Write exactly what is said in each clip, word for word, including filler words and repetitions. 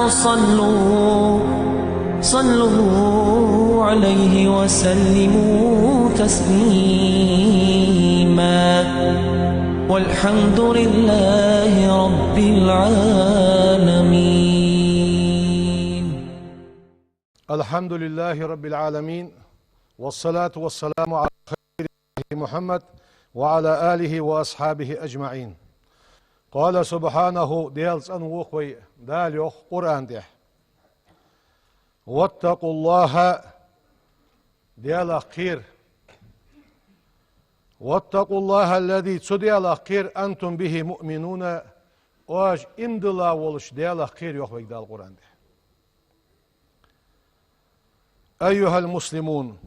صلوا، صلوا عليه وسلموا تسليما. والحمد لله رب العالمين. الحمد لله رب العالمين، والصلاة والسلام على خير محمد وعلى آله وأصحابه أجمعين. قال سبحانه، Даьла цӀена воах вай, Дала йоах Къуръан тӀа: واتقوا الله, Даьлах кхера. واتقوا الله الذي, цу Даьлах кхера, أنتم به مؤمنون, оаш иман дилла волча Даьлах кхера, йоах вайга Дала Къуръан тӀа. أيها المسلمون،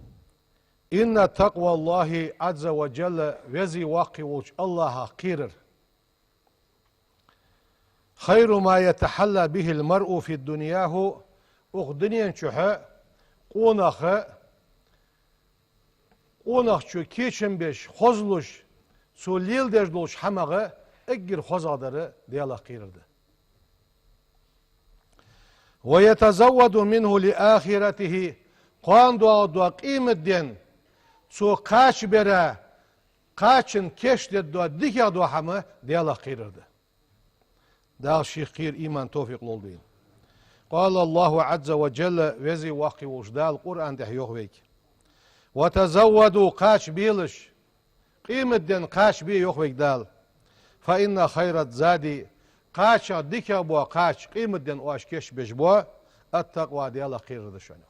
إن تقوى الله عز وجل, Веза Воккха волча АллахӀах кхерар, خير ما يتحلى به المرء في دنياه, укх дунен чухь къонах, къонахчо кечам беш, хозлуш, цо леладеш долча хӀамах эггара хозагӀдар Даьлах кхерар да. ويتزود منه لآخرته, кхоана доагӀаргдола къематден цо кхача бера, кхачан кийчдергдола дикагӀдола хӀама Даьлах кхерар да. Дала шийх кхера иман, товфикъ лолда вайна. قال الله عز وجل, Веза Воккха волча Дала Къуръан тӀа йоах вайга: وتزودوا, кхача белаш, къематден кхача бе, йоах вайга Дала. فإن خير الزاد, кхача дикагӀа бола кхача, къематден оаш кийчбеш бола, التقوى, Даьлах кхерар да шоана.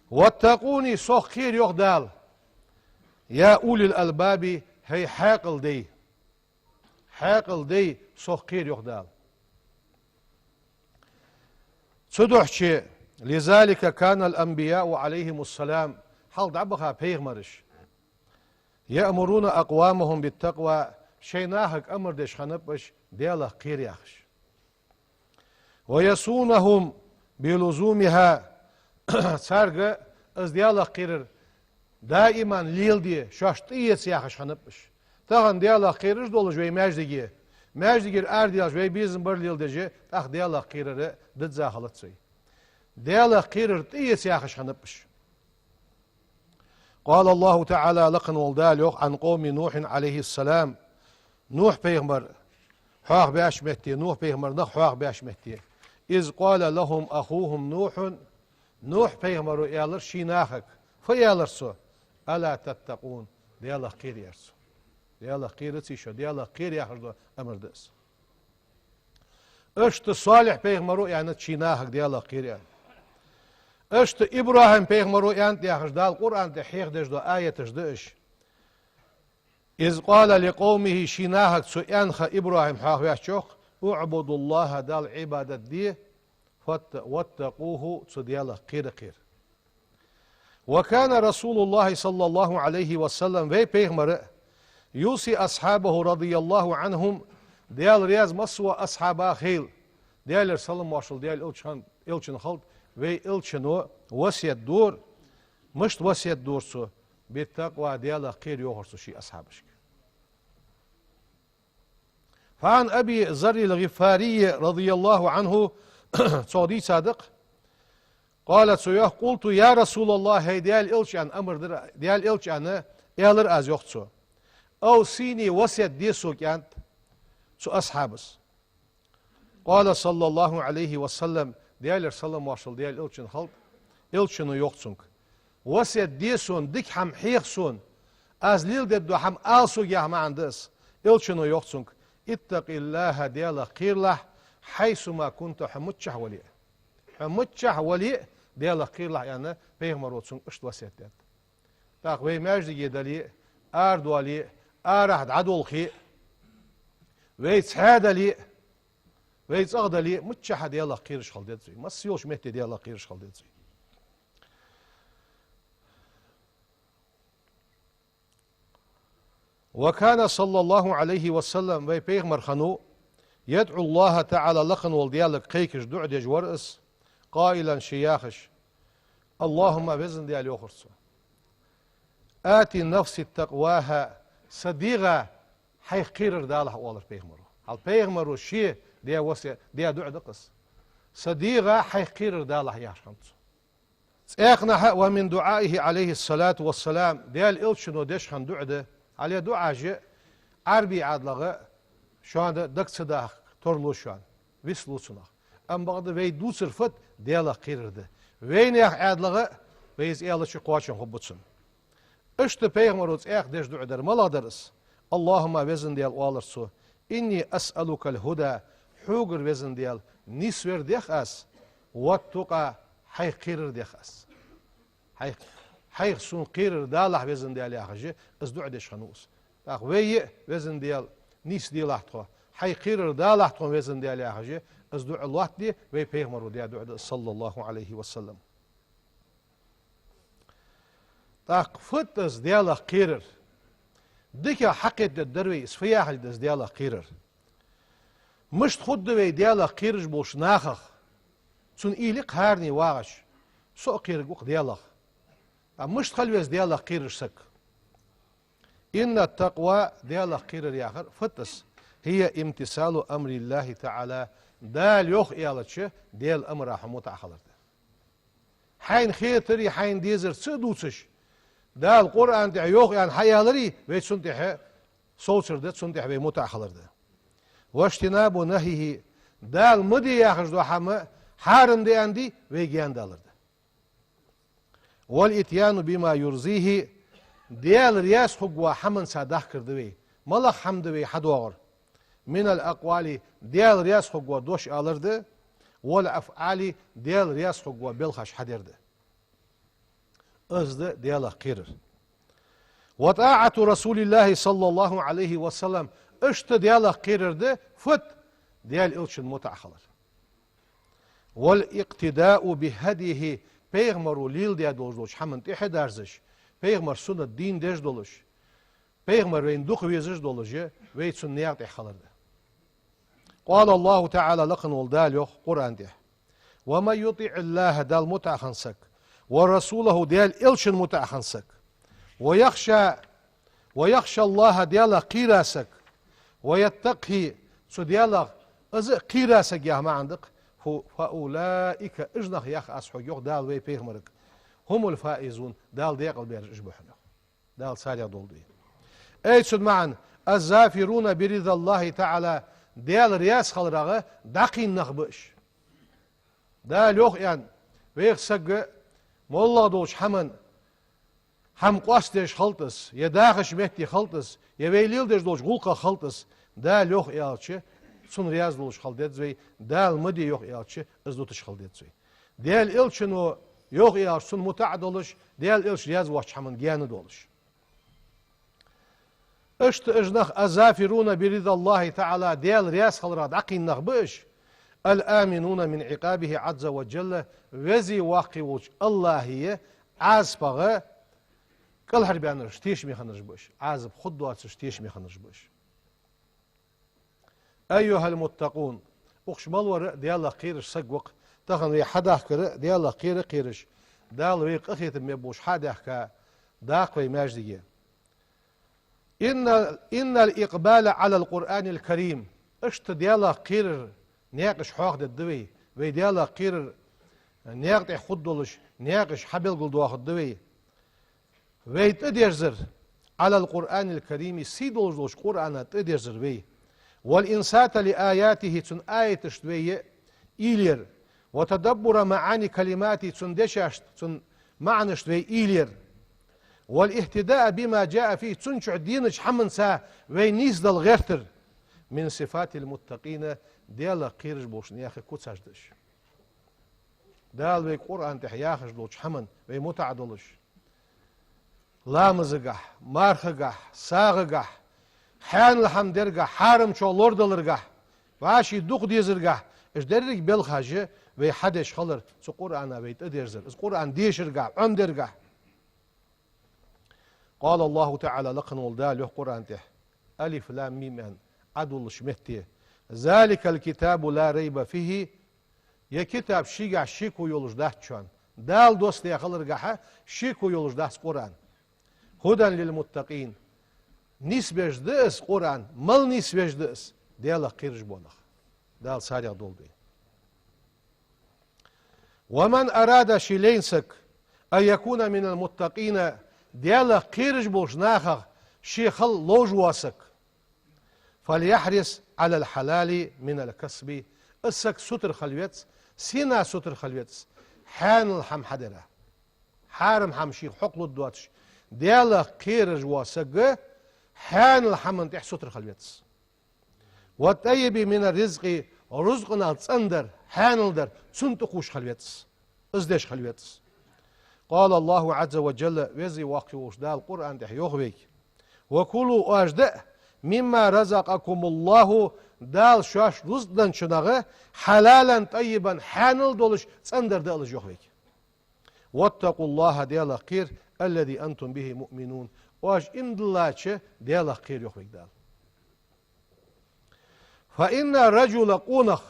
واتقون, сох кхера, йоах Дала. يا أولي الألباب, хӀай хьаькъал дай. Хьаькъал дай, сох кхера, йоах Дала. Цудухьа, لذلك كان الأنبياء عليهم السلام, хьалха дӀабаха пайхамараш, يأمرون أقوامهم بالتقوى, шоай нахага амар деш хиннаб уж, Даьлах кхера яхаш. ويوصونهم بلزومها, царга из Даьлах кхерар даиман леладе, шоашта тӀаэца яхаш хиннаб уж. Тахан Даьлах кхераш долаш вай маьждиге, маьждигера арадаьлча вай безам бар леладеш, тӀаккха Даьлах кхерар дизза хилац вай. Даьлах кхерар тӀаэца яхаш хиннаб уж. قال الله تعالى, лакха вола Дала йоах, عن قوم نوح عليه السلام, Нухь пайхамар хьоахабаьча метте, Нухь пайхамара нах хьоахабаьча метте: إذ قال لهم أخوهم نوح, Нухь пайхамаро аьлар ший нахага, фу аьлар цо: ألا تتقون, Даьлах кхера, аьлар цо. Даьлах кхераций шо, Даьлах кхера яхаш дола амар да из. Иштта Салихь пайхамаро аьннад ший нахага Даьлах кхера аьнна. Иштта ИбрахӀим пайхамаро аьннад яхаш Дала Къуръан тӀа хьехадеш дола аяташ да уж. إذ قال لقومه, ший нахага цо аьннад ИбрахӀим хьоахаваьча йоах: اعبدوا الله, Далла Ӏибадат де, فات-, واتقوه, цу Даьлах кхера а кхера. وكان رسول الله صلى الله عليه وسلم, вай пайхамар а, يوصي أصحابه رضي الله عنهم, Даьла раьза массавола асхьабах хийла, Даьлера салам-моаршал Даьла элчан, элчан хилда, вай элчано васкет дора, мишта васкет дора цо, بالتقوى, Даьлах кхера, йоахар цо ший асхьабашка. فعن أبي ذر الغفاري رضي الله عنه, цо дийцад-кх, قال, цо йоах: قلت يا رسول الله, хӀай Даьла элча, аьнна, амар дир, Даьла элча, аьнна, аьлар аз, йоах цо. أوصني, васкет де сога, аьннад цу асхьабас. قال صلى الله عليه وسلم, Даьлера салам-моаршал Даьла элчан хилда, элчано йоах цунга: васкет де сона, дика хӀама хьеха сона, аз леладергдола хӀама ала сога, яха маӀан да из. Элчано йоах цунга: اتق الله, Даьлах кхералахь, حيثما كنت, хьо миччахьа вале а. Хьо миччахьа вале а, Даьлах кхералахь, аьнна, пайхамаро цунга иштта васкет даьд. ТӀаккха вай маьждиге дале а, арадоале а, арахьа дӀадолхе а, вай цхьаь дале а, вай цӀагӀа дале а, миччахьа Даьлах кхераш хила деза вай. Масса йолча метте Даьлах кхераш хила деза вай. وكان صلى الله عليه وسلم, вай пайхамар хиннав, يدعو الله تعالى, лакха вола Даьлага кхайкаш, дуӀа деш вар из, قائلا, ше яхаш: اللهم, Веза Даьла, йоахар цо, آت نفسي تقواها, са дегӀа хьайх кхерар далахь, оалар пайхамаро. Хьал пайхамаро ше даь васкет, даь дуӀа да-кх из. Са дегӀа хьайх кхерар Даллахь, яхаш хиннад цо. ЦӀаькханахьа, ومن دعائه عليه الصلاة والسلام, Даьла Элчано деш хинна дуӀа да. Хьале дуӀаш Ӏарбий Ӏаьдалах шоана дага ца дахка тарлу шоана, вицлу цунах. Амма бакъда вай дувцар фуд? Даьлах кхерар да. Вайнаьха Ӏаьдалах вай из аьлча кхоачам хургба цунна. Иштта пайхамаро цӀаькха деш дуӀа дар. МалагӀа дар из? اللهم, Веза Даьла, оалар цо, إني أسألك الهدى, хьогара, Веза Даьла, нийсвер дех аз, والتقى, хьайх кхерар дех аз. Хьайх, хьайх сона кхерар Даллахь, Веза Даьла, яхаш, из дуӀа деш хиннав из. ТӀаккха вай а, Веза Даьла, нийсделахь тхо, хьайх кхерар далахь тхона, Веза Даьла, яхаш, из дуӀа лоаттаде, вай пайхамаро даь дуӀа да, صلى الله عليه وسلم. ТӀаккха фуд из Даьлах кхерар? Дика хьакхетадергдар вай из, фу яхилга да из Даьлах кхерар. Мишта хургда вай Даьлах кхераш болча нахах? Цун уйла я-кх хӀаране вагӀаш, со а кхераргва-кх Даьлах. ТӀаккха мишта хила веза Даьлах кхераш саг? إن التقوى, Даьлах кхерар яхар фуд из? هي امتثال أمر الله تعالى, Дала йоах аьлча, Даьла амара хьо мутӀахьа хилар да. Хьайна хетари хьайна дезари ца дувцаш, Дала Къуръан тӀа йоах аьнна хьааьлари, вай цунна тӀа совцар да, цунна тӀа вай мутӀахьа хилар да. واجتناب نهيه, Дала ма де яхаш дола хӀама, хьарам да аьнна ди, вай гаьнадалар да. والإتيان بما يرضيه, Даьла раьза хургвола хӀаманца дахкар да вай. МалагӀа хӀама да вай хьадоагӀар? من الأقوال, Даьла раьза хургвола дош алар да, والأفعال, Даьла раьза хургвола белхаш хьадар да. Из да Даьлах кхерар. وطاعة رسول الله صلى الله عليه وسلم, иштта Даьлах кхерар да фуд? Даьла Элчана мутӀахьа хилар. والاقتداء بهديه, пайхамаро леладаь долаш долча хӀаман тӀехьа дерзаш, пайхамара суннат дийна деш долаш, пайхамар вайна дукха везаш долаш, вай цун наькъа тӀа хилар да. قال الله تعالى, лакха вола Дала йоах Къуръан тӀа: ومن يطع الله, Далла мутӀахьа хинна саг, ورسوله, Даьла Элчана мутӀахьа хинна саг, ويخش ويخش الله, Даьлах кхийра саг, ويتقه, цу Даьлах из а кхийра саг яха маӀан да-кх, фу, فأولئك, уж нах, йоах аз хьога, йоах Дала вай пайхамарга, هم الفائزون, Дала декъалбаьраш уж ба хьона, йоах. Дала царех долда вай. Ай, цун маӀан: الظافرون برضا الله تعالى, Даьла раьза хиларах дӀакхийна нах ба уж. Дала йоах аьнна, вайх саг моллагӀа долча хӀаман хӀама къоастадеш хилда из, е дахача метте хилда из, е вай леладеш долча гӀулакхах хилда из, Дала йоах аьлча, цунна раьза долаш хила деза вай, Дала ма де йоах аьлча, из дуташ хила деза вай. Даьла Элчано йоах аьлча, цунна мутӀахьа долаш, Даьла Элча раьза воацача хӀаман гаьна долаш. Иштта уж нах: الظافرون برضا الله تعالى, Даьла раьза хиларах дӀакхийна нах ба уж, الآمنون من عقابه عز وجل, веза воккха волча АллахӀа Ӏазапах кӀалхарбаьннараш, тешаме хиннараш ба уж, Ӏазап хургдоацаш тешаме хиннараш ба уж. أيها المتقون, укх чу мел вар а Даьлах кхераш саг ва-кх, тахан вай хьадахкар а Даьлах кхера а кхераш, Дала вайх къахетам бе болаш хьа а даьхка, даккха вай маьждиге. إن، إن الإقبال على القرآن الكريم, иштта Даьлах кхерар наькъаш хьоахадергда вай, вай Даьлах кхерар наькъа тӀа хургдолаш, наькъаш хьабелгалдоахаргда вай. Вай тӀадерзар, على القرآن الكريم, сий долаш долча Къуръана тӀадерзар вай. والإنصات لآياته, цун аяташта вай уйла яр. وتدبر معاني كلماته, цун дешашта, цун маӀанашта вай уйла яр. والاهتداء بما جاء فيه, цун чу денача хӀаманца вай нийсдала гӀертар. من صفات المتقين, Даьлах кхераш болча наьха куцаш да уж. Дала вайга Къуръан тӀа яхаш долча хӀаман вай мутӀахьа долаш, ламазагахь, мархагахь, сагӀагахь, хьаьнала хӀама даргахь, хьарамчох лорадаларгахь, вӀаший дукха дезаргахь, уж деррига белхаш вай хьадеш хилар, цу Къуръана вай тӀадерзар, из Къуръан дешаргахь, Ӏомадаргахь. قال الله تعالى, лакха вола Дала йоах Къуръан тӀа: الم аьнна, Ӏа долча метте: ذلك الكتاب لا ريب فيه, ер китаб шийгахь шеко йолаш дац шоана. Дала доссадаь хиларгахь шеко йолаш дац Къуръан. هدى للمتقين, нийсбеш да из Къуръан, мала нийсбеш да из? Даьлах кхераш бола нах. Дала царех долда вай. ومن أراد, ший лайна саг, أن يكون من المتقين, Даьлах кхераш болча нахах ше хила ловш вола саг, فليحرص على الحلال من الكسب, из саг сутара хила веза, сенах сутара хила веза, хьаьнала хӀама хьадара. Хьарам хӀама шийх хьокхалургдоацаш, Даьлах кхераш вола саг хьаьнала хӀаман тӀа сутара хила веза. والطيب من الرزق, рузкъанал цӀена дар, хьаьнала дар, цунна тӀакхувш хила веза, из деш хила веза. قال الله عز وجل, Веза-Воккха волча Дала Къуръан тӀа йоах вайга: وكلوا, оаш даа, مما رزقكم الله, Дала шоашта рузкъа денначунах, حلالا طيبا, хьаьнала долаш, цӀена дар даалаш, йоах вайга. واتقوا الله, Даьлах кхера, الذي أنتم به مؤمنون, оаш иман диллача Даьлах кхера, йоах вайга Дала. فإن الرجل, къонах,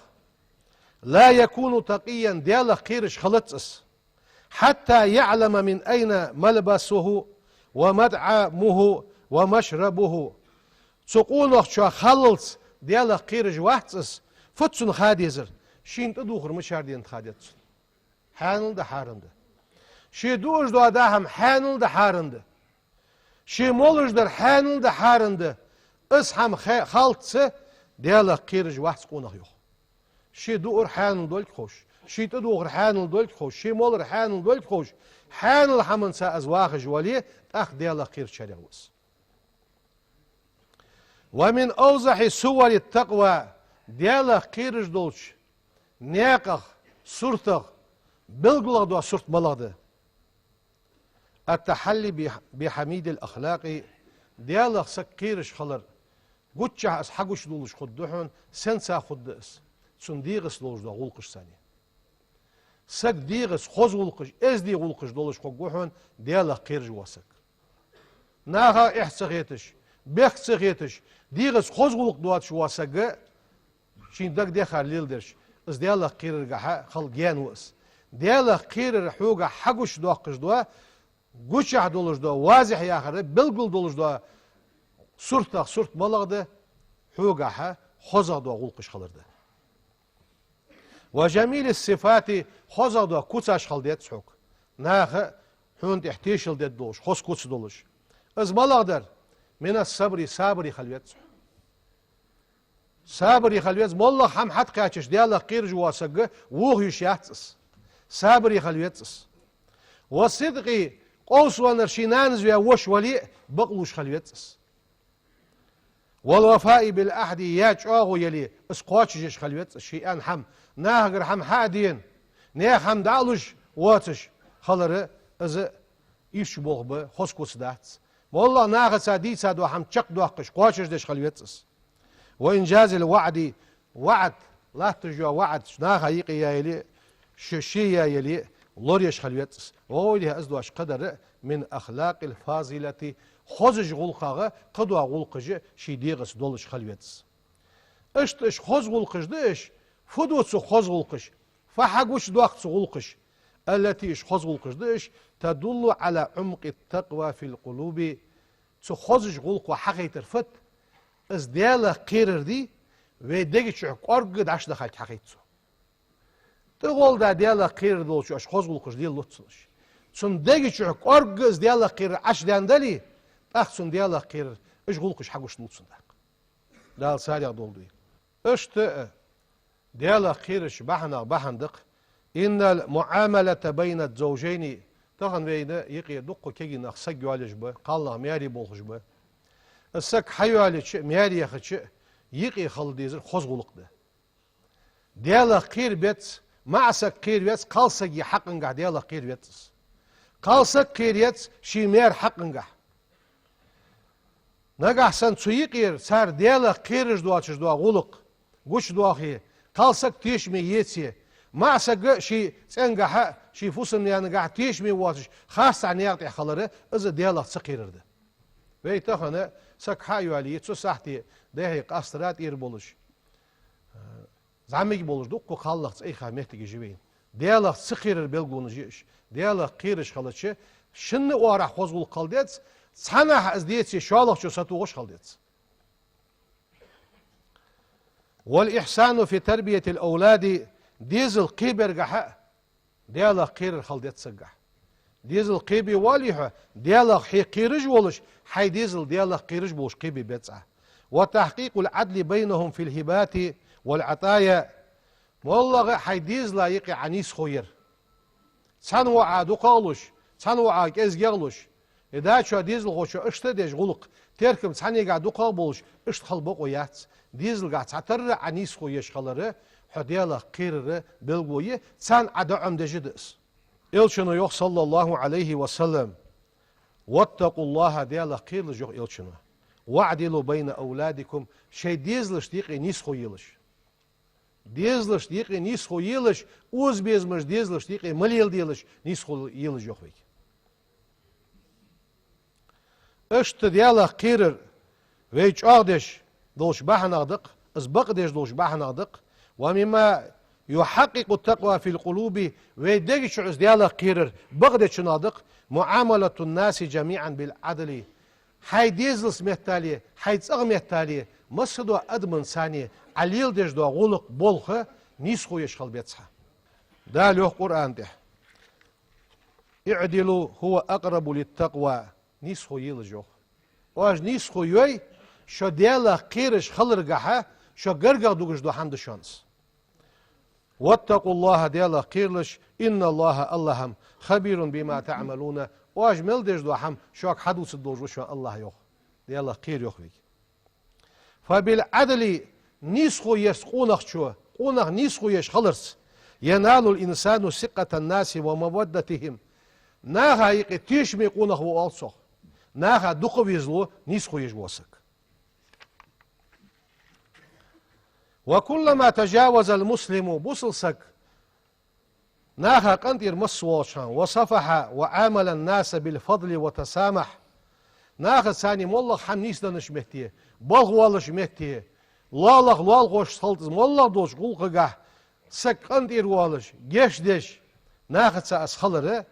لا يكون تقيا, Даьлах кхераш хилац из, حتى يعلم من أين ملبسه ومطعمه ومشربه. Цу къонахчоа халлалца Даьлах кхераш вац из, фуд цунна ха дезар? Шийна тӀадувхар мичара да аьнна ха деза цунна. Хьаьнала да, хьарам да. Ше дуаш дола хӀама хьаьнала да, хьарам да. Ше молаш дар хьаьнала да, хьарам да. Из хӀама хе-, халлалца Даьлах кхераш вац къонах, йоах. Ше дуар хьаьнала долга ховш, ше тӀадувхар хьаьнала долга ховш, ше молар хьаьнала долга ховш, хьаьнала хӀаманца из вахаш вале, тӀаккха Даьлах кхерачарех ва из. ومن أوضح صور التقوى, Даьлах кхераш долча наькъах, суртах белгалдола сурт малагӀа да? التحلي بح-, بحميد الأخلاق, Даьлах саг кхераш хилар гучахьа из хьагучадоалаш хургда хьона, сенца хургда из? Цун дегӀаца долаш дола гӀулакхашца. Саг дегӀаца хоза гӀулакхаш, эздий гӀулакхаш долаш хургва хьона Даьлах кхераш вола саг. Нахах эхь ца хеташ, бехк ца хеташ, дегӀаца хоза гӀулакх доацаш вола саг, шийна дагадехар леладеш, из Даьлах кхераргахьа хила гаьна ва из. Даьлах кхерар хьога хьагучадоаккхаш дола, гучахьа долаш дола, вазихь яхар, белгала долаш дола суртах сурт малагӀа да? Хьогахьа хозагӀа дола гӀулакхаш хилар да. وجميل الصفات, хозагӀа дола куцаш хила деза хьога. Наха хьона тӀехьа тешал дергдолаш, хоза куц долаш. Из малагӀа дар? من الصبر, сабаре хила веза хьо. Сабаре хила веза, моллагӀа хӀама хьатӀакхаьчача Даьлах кхераш вола саг вохаюш яц из. Сабаре хила веза из. والصدق, къовсавеннар ший нанас ваь воша вале а, бакълувш хила веза из. والوفاء بالعهد, яь чӀоагӀо яле, из кхоачашъеш хила веза из, ший аьнна хӀама. Нахагара хӀама хьа а дена, наьха хӀама дӀа а луш воацаш хилар, из ийрча болх ба, хоза куц дац. МоллагӀа нахаца дийца дола хӀама чакхдоаккхаш, кхоачашдеш хила веза из. وإنجاز الوعد, ваӀд, латташ йола ваӀд, наха юкъе яь яле а, ше, ше яь яле а, лораеш хила веза из. وغيرها, из дош кхыдар а, من الأخلاق الفاضلة, хозача гӀулакхех кхыдола гӀулакхаш ший дегӀаца долаш хила веза из. Иштта уж хоза гӀулакхаш да уж, фу да цу хоза гӀулакхаш, фу хьагучадоаккх цу гӀулакхаша? التي, уж хоза гӀулакхаш да уж, تدل على عمق التقوى في القلوب. Цу хозача гӀулакхо хьахайтар фуд? Из Даьлах кхерар да, вай дега чу кӀоарга дӀачудахалга хьахайт цо. ТӀагӀолла Даьлах кхерар долча уж хоза гӀулакхаш лелалуц цунна уж. Цун дега чу кӀоарга из Даьлах кхерар Ӏочудаьнна дале, тӀаккха цун Даьлах кхерар, уж гӀулакхаш хьагучадоал цунна тӀаккха. Дала царех долда вай. Иштта а Даьлах кхерача бахьанех бахьан да-кх: إن المعاملة بين الزوجين, тахан вайна юкъе дуккха кегий нах саг йоалаеш ба, кхалнах маьре болхаш ба. Из саг хьайоалаеча а, маьре яхача а, юкъе хила дезар хоза гӀулакх да. Даьлах кхера беза, маӀа саг кхера веза, кхалсага хьакъехьа Даьлах кхера веза из. Кхалсаг кхера еза ший маьра хьакъехьа. Нагахьа санна цу юкъера цар Даьлах кхераш доацаш дола гӀулакх гучадоахе, кхалсаг тешаме еце, маӀа саг а ший цӀенгахьа, ший фусам-наьнагахьа тешаме воацаш, харцахьа наькъа тӀа хилар, из Даьлах ца кхерар да. Вай тахан саг хьайоалае, цу сахьте дехьа къастара тӀера болаш, зӀамига болаш дуккха кхалнах цӀайха моттигаш я вайна. Даьлах ца кхерар белгалонаш я уж. Даьлах кхераш хилча, шинна оагӀорахьа хоза гӀулакх хила деза, цхьаннахьа из деце, шоллагӀчо сатохаш хила деза. والإحسان في تربية الأولاد, дезал кхебергахьа а, Даьлах кхерар хила деза сагагахь. Дезал кхебе воаллий хьо, Даьлах хье кхераш волаш, хьай дезал Даьлах кхераш болаш кхебе беза Ӏа. وتحقيق العدل بينهم في الهبات والعطايا. МоллагӀа а хьай дезала юкъе Ӏа нийсхо яр. Цхьан воӀа дукхагӀа луш, цхьан воӀа кӀезигагӀа луш, е дачо-дезалхочо иштта деш гӀулакх, теркам цхьаннегахь дукхагӀа болаш, иштта хила бокъо яц. Дезалгахь цхьатарра Ӏа нийсхо еш хилар, хьо Даьлах кхерара белгало я, царна Ӏа доӀам деш да из. Элчано йоах, صلى الله عليه وسلم: واتقوا الله, Даьлах кхералаш, йоах Элчано. واعدلوا بين أولادكم, шоай дезалашта юкъе нийсхо елаш. Дезалашта юкъе нийсхо елаш, озабезамаш дезалашта юкъе ма леладелаш, нийсхо елаш, йоах вайга. Иштта Даьлах кхерар вай чӀоагӀдеш долча бахьанех да-кх, из бакъдеш долча бахьанех да-кх. ومما يحقق التقوى في القلوب, вай дега чу из Даьлах кхерар бакъдечунех да-кх, معاملة الناس جميعا بالعدل. Хьай дезалца меттел а, хьай цӀагӀа меттел а, массадола адамашца Ӏа леладеш дола гӀулакх, болх нийсхо еш хила беза хьа. Дала йоах Къуръан тӀа: اعدلوا هو أقرب للتقوى. Нийсхо елаш, йоах. Оаш нийсхо йой, шо Даьлах кхераш хиларгахьа, шо гаргагӀа дугаш дола хӀама да шоана из. واتقوا الله, Даьлах кхералаш, إن الله, АллахӀ-м, خبير بما تعملون, оаш мел деш дола хӀама шуга хьадувцаргдолаш ва шоана АллахӀ, йоах. Даьлах кхера, йоах вайга. فبالعدل, нийсхо еш къонахчо, къонах нийсхо еш хиларца, ينال الإنسان ثقة الناس ومودتهم. Наха юкъе тешаме къонах ва оал цох. Наха дукха везалу нийсхо еш вола саг. وكلما تجاوز المسلم, бусалба саг наха къинтӀера масса волча хана, وصفح وعامل الناس بالفضل والتسامح, нахаца цхьана моллагӀа хӀама нийсденнача метте, балха воллача метте, лоалахо лоалахошца хилча, моллагӀа долча гӀулакхагахь саг къинтӀера волаш, гешт деш, нахаца из хилар,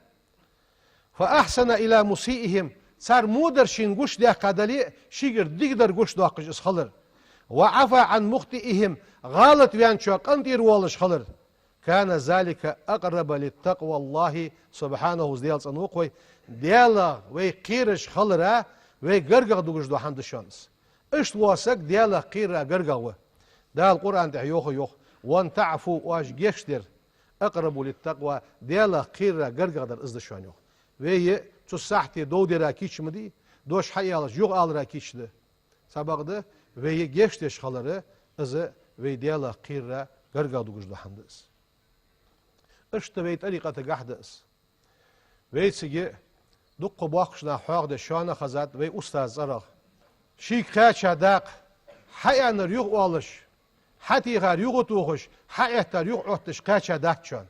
فأحسن إلى مسيئهم, цар во дар шийна гучадаьккха дале а, шийгара дикадар гучадоаккхаш из хилар, وعفا عن مخطئهم, гӀалат ваьнначоа къинтӀера волаш хилар, كان ذلك أقرب لتقوى الله سبحانه, из Даьла цӀенвоаккх вай, Даьлах вай кхераш хилара вай гаргагӀа дугаш дола хӀама да шоана из. Иштта вола саг Даьлах кхерара гаргагӀа ва. Дала Къуръан тӀа йоах, йоах: وأن تعفوا, оаш гешт дар, أقرب للتقوى, Даьлах кхерара гаргагӀа дар из да шоана, йоах. Вай цу сахьте дов дера кийча ма дий, дош хьаалаш юхаалара кийча да. Цхьабакъда, вай гешт деш хилар, из вай Даьлах кхерара гаргагӀа дугаш дола хӀама да из. Иштта вай тӀарикъатагахь да из. Вайцига дукха боккхийча наха хьоахадеш, шоана хезад вай устаза цӀерагӀа. Шийга кхаьча дакъа хьааьннар юхаоалаш, хьатехар юхатохаш, хьаэттар юхаотташ кхаьча дац шоана.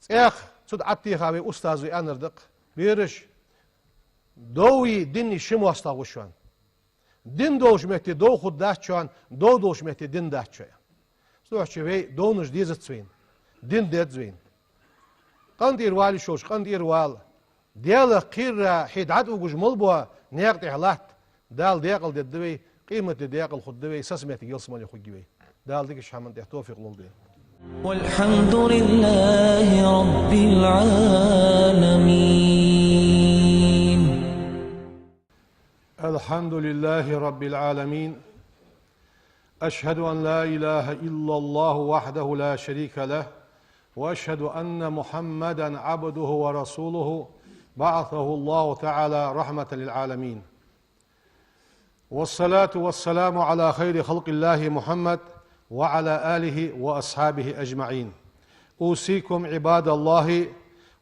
ЦӀаькха цу тӀа Ӏаттеха вай устазо аьннар да-кх: бераш, дови дини ши моастагӀа ва шоана. Дин долча метте дов хургдац шоана, дов долча метте дин дац шоана. Цудухьа вай довнаш дезац вайна, дин деза вайна. КъинтӀера вала йиш йолаш къинтӀера вала. Даьлах кхерара хье дӀатӀавугаш мел бола наькъа тӀа латт. Дала даькъала дергда вай, къематди даькъала хургда вай, сацаметтиг ялсмале хургья вай. Дала дикача хӀаман тӀа товфикъ лулда. والحمد لله رب العالمين. الحمد لله رب العالمين. أشهد أن لا إله إلا الله وحده لا شريك له، وأشهد أن محمدا عبده ورسوله، بعثه الله تعالى رحمة للعالمين. والصلاة والسلام على خير خلق الله محمد وعلى آله وأصحابه أجمعين. أوصيكم عباد الله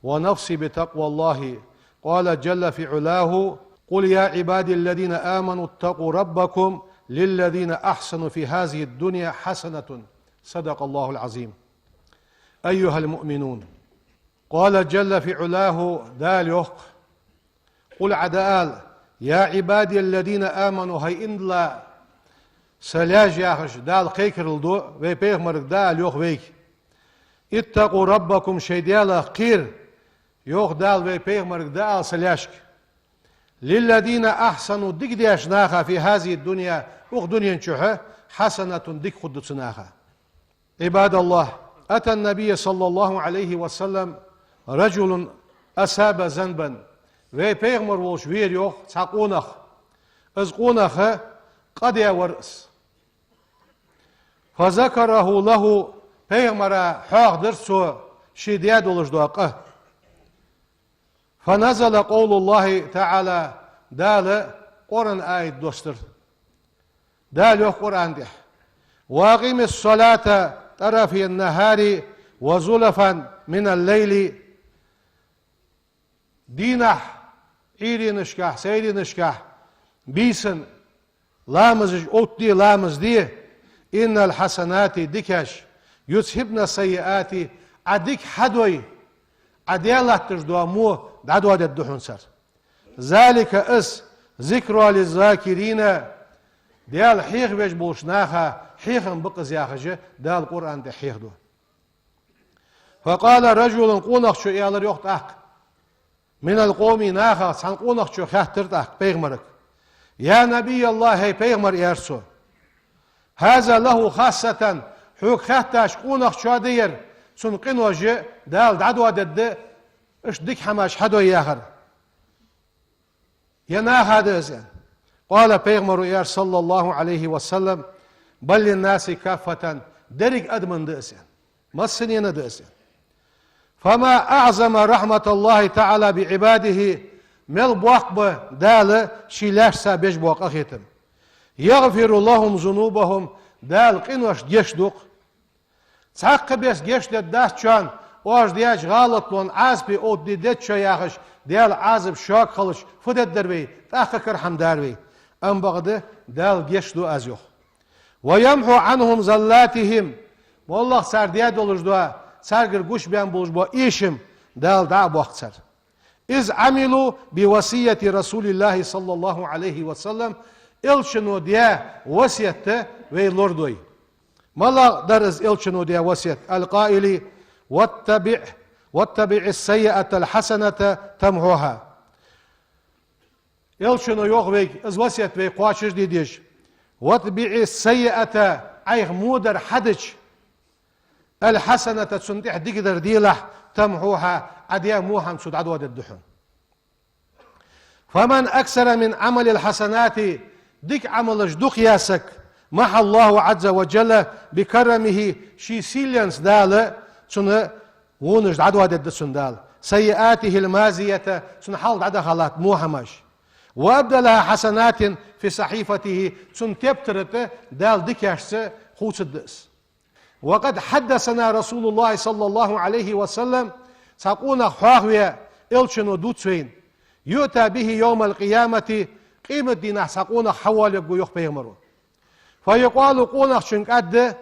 ونفسي بتقوى الله. قال جل في علاه: قل يا عبادي الذين آمنوا اتقوا ربكم للذين أحسنوا في هذه الدنيا حسنة. صدق الله العظيم. أيها المؤمنون، قال جل في علاه, Дала йоах: قل, Ӏа дӀаала: يا عبادي الذين آمنوا, хӀай иман дилла са лаьш, яхаш, Дала кхайкарал ду, вай пайхамарга дӀаала йоах вайга: اتقوا ربكم, шоай Даьлах кхера, йоах Дала вай пайхамарга дӀаала са лаьшка. للذين أحسنوا, дика деш наха, في هذه الدنيا, укх дунен чухь, حسنة, дика хургда цу наха. عباد الله, أتى النبي صلى الله عليه وسلم رجل أصاب ذنبا. Вай пайхамар волча вера, йоах, цхьа къонах. Из къонах къа даь вар из. فذكره له, пайхамара хьоахадир цо ший даь долаш дола къа. فنزل قول الله تعالى, Дала Къуръан аят доссадир. Дала йоах Къуръан тӀа: وأقم الصلاة طرفي النهار وزلفا من الليل. Дийнахьа Ӏуйренашкахьа, сайренашкахьа, бийсан ламазаш оттаде, ламаз де. إن الحسنات, дикаш, يذهبن السيئات, Ӏа дика хьадой, Ӏа даь латташ дола во дӀадоадергда хьона цар. ذلك, из, ذكرى للذاكرين, Даьла хьехавеш болча наха хьехам ба-кх из, яхаш, Дала Къуръан тӀа хьехаду. فقال رجل, къонахчо аьлар, йоах, тӀаккха. من القوم, нахах цхьан къонахчо хаьттар тӀаккха пайхамарга: يا نبي الله, хӀай пайхамар, аьлар цо, هذا له خاصة, хьога хаьттача къонахчоа да ер, цун къинош Дала дӀадоадергда, иштта дика хӀамаш хьадой яхар. Е наха да из, аьнна. قال, пайхамаро аьлар, صلى الله عليه وسلم: بل للناس كافة, деррига адамашта да из, аьнна. Массанена да из, аьнна. فما أعظم رحمة الله تعالى بعباده, мел боккха ба Дала ший лаьшца беш бола къахетам. يغفر لهم ذنوبهم, Дала къиношта гешт ду-кх. Цхьаккха беса гешт дергдац шоана, оаш даьча гӀалатонна Ӏазапе оттаде деза шо, яхаш, Даьла Ӏазап шога хилча, фу дергдар вай, тӀаккха кара хӀама дар вай. Амма бакъда Дала гешт ду, аз йоах. ويمحو عنهم زلاتهم, моллагӀа цар даь долаш дола, царгара гучабаьнна болаш бола эшам Дала дӀа а боаккх цар. إذ عملوا بوصية رسول الله صلى الله عليه وسلم, Элчано даь васкет вай лорадой. МалагӀа дар из Элчано даь васкет? القائل: واتبع، واتبع السيئة الحسنة تمحها. Элчано йоах вайга, из васкет вай кхоачашде дезаш: واتبع السيئة, Ӏайха во дар хьадича, الحسنة, цунна тӀехьа дикадар делахь, تمحها, Ӏа даь во хӀама цо дӀадоадергда хьона. فمن أكثر من عمل الحسنات, дика Ӏамалаш дукха яь саг, محا الله عز وجل بكرمه, ший сийленца Дала цун вонаш дӀадоадергда цунна Дала, سيئاته الماضية, цун хьалха дӀадахалатта во хӀамаш, وأبدلها حسنات في صحيفته, цун тептара тӀа Дала дикашца хувцаргда из. وقد حدثنا رسول الله صلى الله عليه وسلم, цхьа къонах хьоахаве Элчано дувц вайна, يؤتى به يوم القيامة, къематдийнахьа цхьа къонах хьавоалавергва, йоах пайхамаро. فيقال, къонахчунга аргда: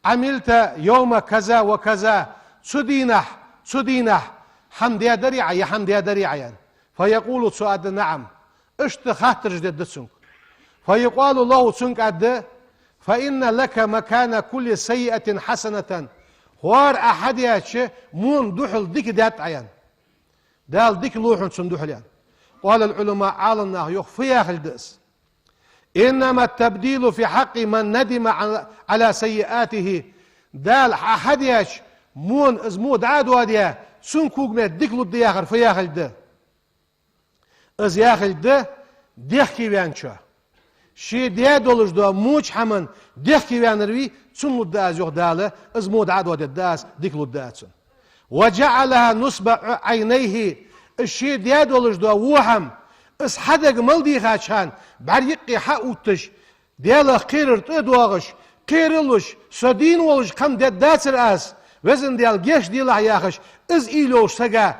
عملت يوم كذا وكذا, цу дийнахьа, цу дийнахьа хӀама даьдарий Ӏа, е хӀама даьдарий Ӏа, аьнна. فيقول, цо аргда: نعم. Иштта хаттараш дергда цунга. فيقال له, цунга аргда: فإن لك مكان كل سيئة حسنة. ХӀара Ӏа хьадаьча мона духьал дика даьд Ӏа, аьнна. Дала дика лу хьона цунна духьал, аьнна. قال العلماء, Ӏаламнаха йоах, фу яхилга да из? إنما التبديل في حق من ندم على، على سيئاته. Дала Ӏа хьадаьча мона из во дӀа а доадаь, цун когаметта дика лургда яхар фу яхилга да? Из яхилга да дехкеваьнначоа. Ше даь долаш дола воча хӀаман дехкеваьннар вий, цунна лургда аз, йоах Дала, из во дӀа а доадергда аз, дика лургда аз цунна. وجعلها نصب عينيه, из ше даь долаш дола во хӀама, из хьадага мел дийхача хана, бӀарг юкъе хьаувтташ, Даьлах кхерар тӀа а доагӀаш, кхералуш, со дийна волаш кхам дергдацар аз, Везан Даьла, гешт делахь, яхаш, из уйла йолча сага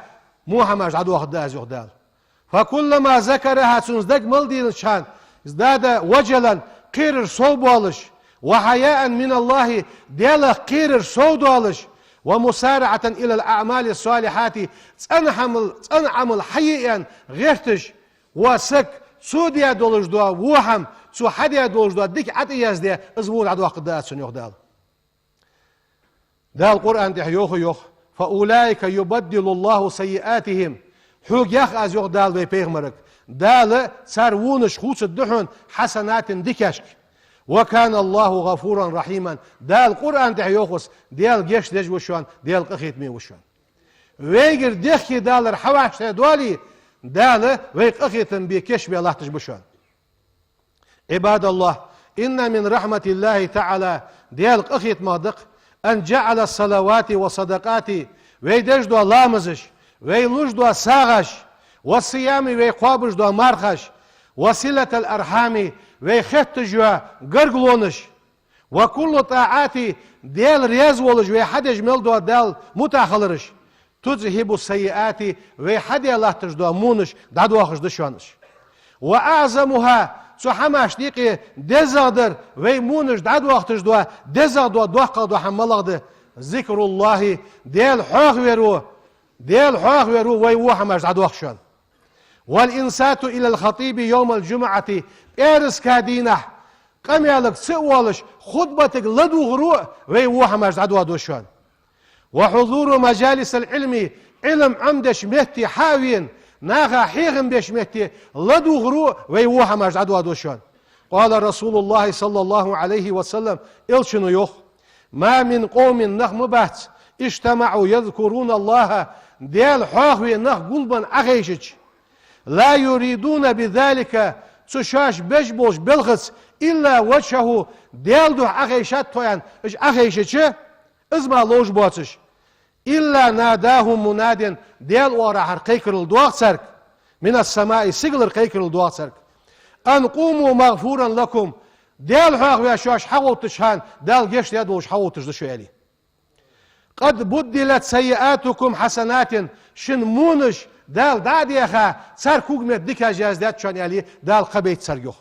во хӀамаш дӀадоахаргда аз, йоах Дала. فكلما ذكرها, цунна из дага мел денача хана, ازداد وجلا, кхерар совбоалаш, وحياء من الله, Даьлах кхерар совдоалаш, ومسارعة إلى الأعمال الصالحات, цӀена хӀамал, цӀена Ӏамал хьае аьнна гӀерташ, ва саг, цо даь долаш дола во хӀама, цо хьадаь долаш дола дика ӀотӀаяздаь, из во дӀадоаккхаргда аз цунна, йоах Дала. Дала Къуръан тӀа йоах, йоах: فأولئك يبدل الله سيئاتهم. Хьога йоах аз, йоах Дала вай пайхамарга, Дала цар вонаш хувцаргда хьона حسنات, дикашка. وكان الله غفورا رحيما. Дала Къуръан тӀа йоах из, Даьла гешт деш ва шоана, Даьла къахетаме ва шоана. Вайгара дехке далар хьавӀашагӀтехь доале, Дала вай къахетам бе кийчбе латташ ба шоана. عباد الله، إن من رحمة الله تعالى, Даьла къахетамах да-кх, أن جعل الصلوات والصدقات, вай деш дола ламазаш, вай луш дола сагӀаш, والصيام, вай кхоабаш дола мархаш, وصلة الأرحام, вай хетташ йола гаргалонаш, وكل الطاعات, Даьла раьза волаш вай хьадеш мел дола Даьла мутӀахьалараш, تذهب السيئات, вай хьаде латташ дола вонаш дӀадоахаш да шоана уж. وأعظمها, цу хӀамашта юкъе дезагӀдар, вай вонаш дӀадоахаш дола, дезагӀа дола, доккхагӀа дола хӀама малагӀа да? ذكر الله, Даьла хьоахавар ва, Даьла хьоахавар ва вай во хӀамаш дӀадоах шоана. والإنصات إلى الخطيب يوم الجمعة, пӀаьраска дийнахьа къамаьлага ца а воалаш, хутбатага ладувгӀар ва вай во хӀамаш дӀадоадеш шоана. وحضور مجالس العلم, Ӏилма Ӏомадеча метте хьа а вена, наха хьехам беча метте ладувгӀар ва вай во хӀамаш дӀадоадеш шоана. قال رسول الله صلى الله عليه وسلم, Элчано йоах: ما من قوم, нах ма бац, اجتمعوا يذكرون الله, Даьла хьоахаве нах гулбенна Ӏохайшача, لا يريدون بذلك, цу шоаш беш болча балхаца, إلا وجهه, Даьла духьа Ӏохайшад тхо аьнна, уж Ӏохайшача, из мара ловш боацаш, إلا ناداهم مناد, Даьла оагӀорахьара кхайкарал доагӀа царга, من السماء, сигалара кхайкарал доагӀа царга: أن قوموا مغفورا لكم, Даьла хьоахаве шоаш хьагӀовттача хана, Дала гешт даь долаш хьагӀовтташ да шо, аьле. قد بدلت سيئاتكم حسنات, шун вонаш Дала дӀа а даьха, цар когаметта дикаш яздаьд шоана, аьле, Дала кхаъ бейт царга, йоах.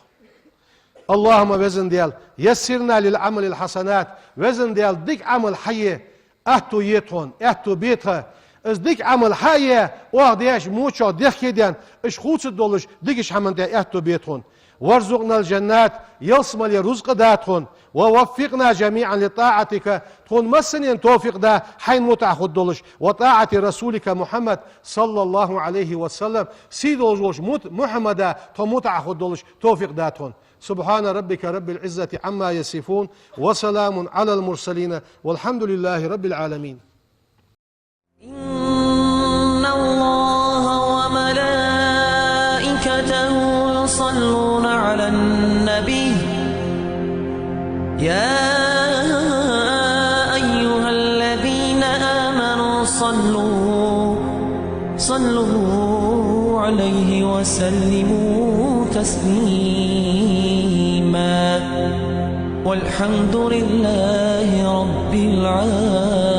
اللهم, Веза Даьла, يسرنا للعمل الحسنات, Веза Даьла, дика Ӏамал хьае аьттув е тхона, аьттув бе тха. Из дика Ӏамал хьае, оаха деш мочох дехке а даьнна, уж хувцаргдолаш дикача хӀаман тӀа аьттув бе тхона. وارزقنا الجنات, ялсмале рузкъа да тхона. ووفقنا جميعا لطاعتك, тхона массанена товфикъ да хьайна мутӀахьа хургдолаш, وطاعة رسولك محمد صلى الله عليه وسلم, сий долаш волча мут-, Мухьаммада тхо мутӀахьа хургдолаш товфикъ да тхона. سبحان ربك رب العزة عما يصفون، وسلام على المرسلين، والحمد لله رب العالمين. إن الله وملائكته يصلون على النبي، يا أيها الذين آمنوا صلوا، صلوا عليه وسلموا تسليما. والحمد لله رب العالمين.